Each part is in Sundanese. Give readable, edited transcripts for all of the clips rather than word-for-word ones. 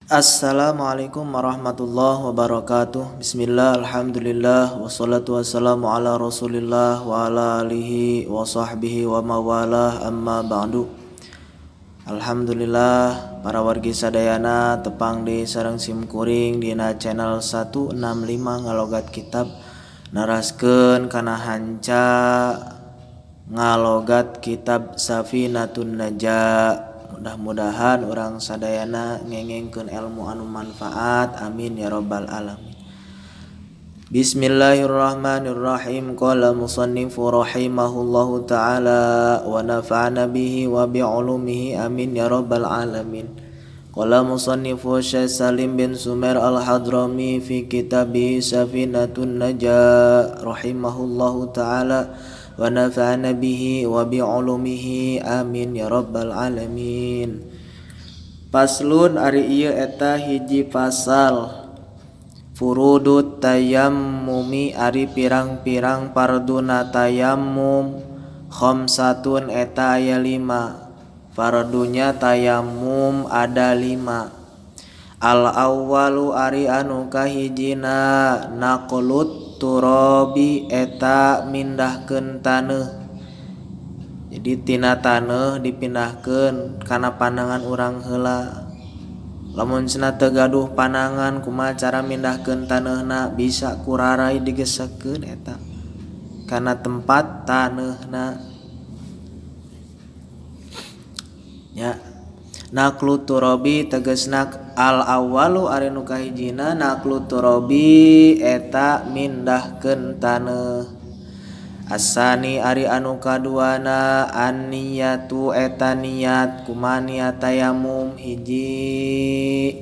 Assalamualaikum warahmatullahi wabarakatuh. Bismillah, alhamdulillah, wassalatu wassalamu ala rasulillah wa ala alihi wa sahbihi wa mawalah, amma ba'du. Alhamdulillah, para wargi sadayana tepang di sareng simkuring dina channel 165 ngalogat kitab, naraskeun kana hanca ngalogat kitab Safinatun Najah. Mudah-mudahan urang sadayana ngengengkeun ilmu anu manfaat, amin ya rabbal alamin. Bismillahirrahmanirrahim. Qala musannifu rahimahullahu taala wa nafa'ana bihi wa bi'ulumihi, amin ya rabbal alamin. Qala musannifu Syekh Salim bin Sumair Al-Hadrami fi kitabi Safinatun Najah rahimahullahu taala wa nafa'ana bihi wa bi'ulumihi, amin ya rabbal alamin. Paslun ari ieu eta hiji pasal. Furudut tayammumi ari pirang-pirang farduna tayammum, khamsatun eta aya 5. Fardunya tayammum ada 5. Al awwalu ari anu kahijina naqlut turabi eta mindahkeun taneuh. Jadi tina taneuh dipindahkeun kana panangan urang heula. Lamun cenah teu gaduh panangan, kumaha cara mindahkeun taneuhna? Bisa ku rarai digesekkeun eta kana tempat taneuhna. Ya, naqlu turabi tegasna al awwalu ari nu kahijina naqlu turabi eta mindahkeun taneuh. Asani ari anu kaduana an-niyatu eta niat. Kumaha niat tayamum? Hiji,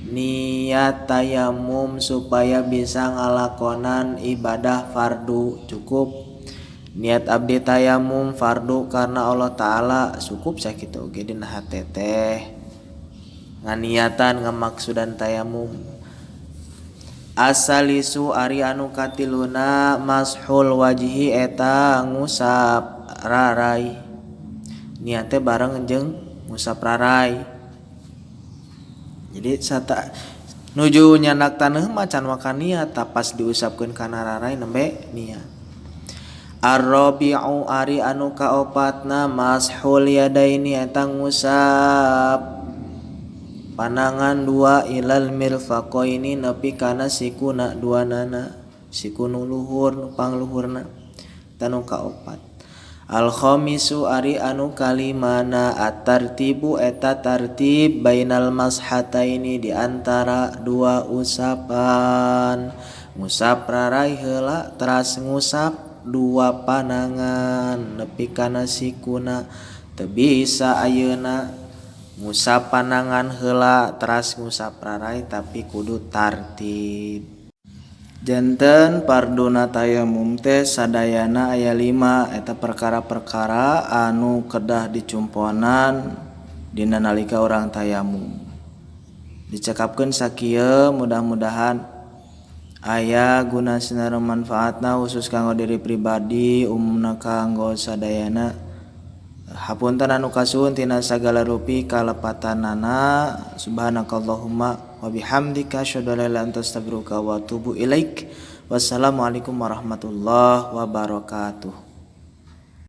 niat tayamum supaya bisa ngalakonan ibadah fardu, cukup. Niat abdi tayamum fardu karena Allah Ta'ala, cukup sakitu oge dina hate teh nganiatan ngamaksudan tayamum. Asalisu ari anu katiluna mashul wajhi eta ngusap rarai. Niate bareng jeung ngusap rarai. Jadi sata nuju nyandak taneuh mah can waka niat, pas diusapkeun kana rarai nembe niat. Ar-rabi'u ari anu kaopatna mashul yadaini eta ngusap panangan dua ilal mirfaqaini nepi kana sikuna dua nana, siku nu luhur nu pangluhurna, tanu kaopat. Al khamisu ari anu kalimana at-tartibu eta tartib bainal mashataini di antara dua usapan. Ngusap rarai heula teras ngusap dua panangan nepi kana sikuna. Teu bisa ayeuna ngusap panangan heula teras ngusap rarai, tapi kudu tartib. Janten farduna tayamum teh sadayana aya 5, eta perkara-perkara anu kedah dicumponan dina nalika urang tayamum. Dicekapkeun sakieu, mudah-mudahan aya guna sinareng manfaatna khusus kanggo diri pribadi, umumna kanggo sadayana. Hapunten anu kasuhun tina sagala rupi kalepatanana. Subhanakallahumma wa bihamdika asyhadu an la ilaha illa anta astaghfiruka wa atubu ilaik. Wassalamualaikum warahmatullahi wabarakatuh.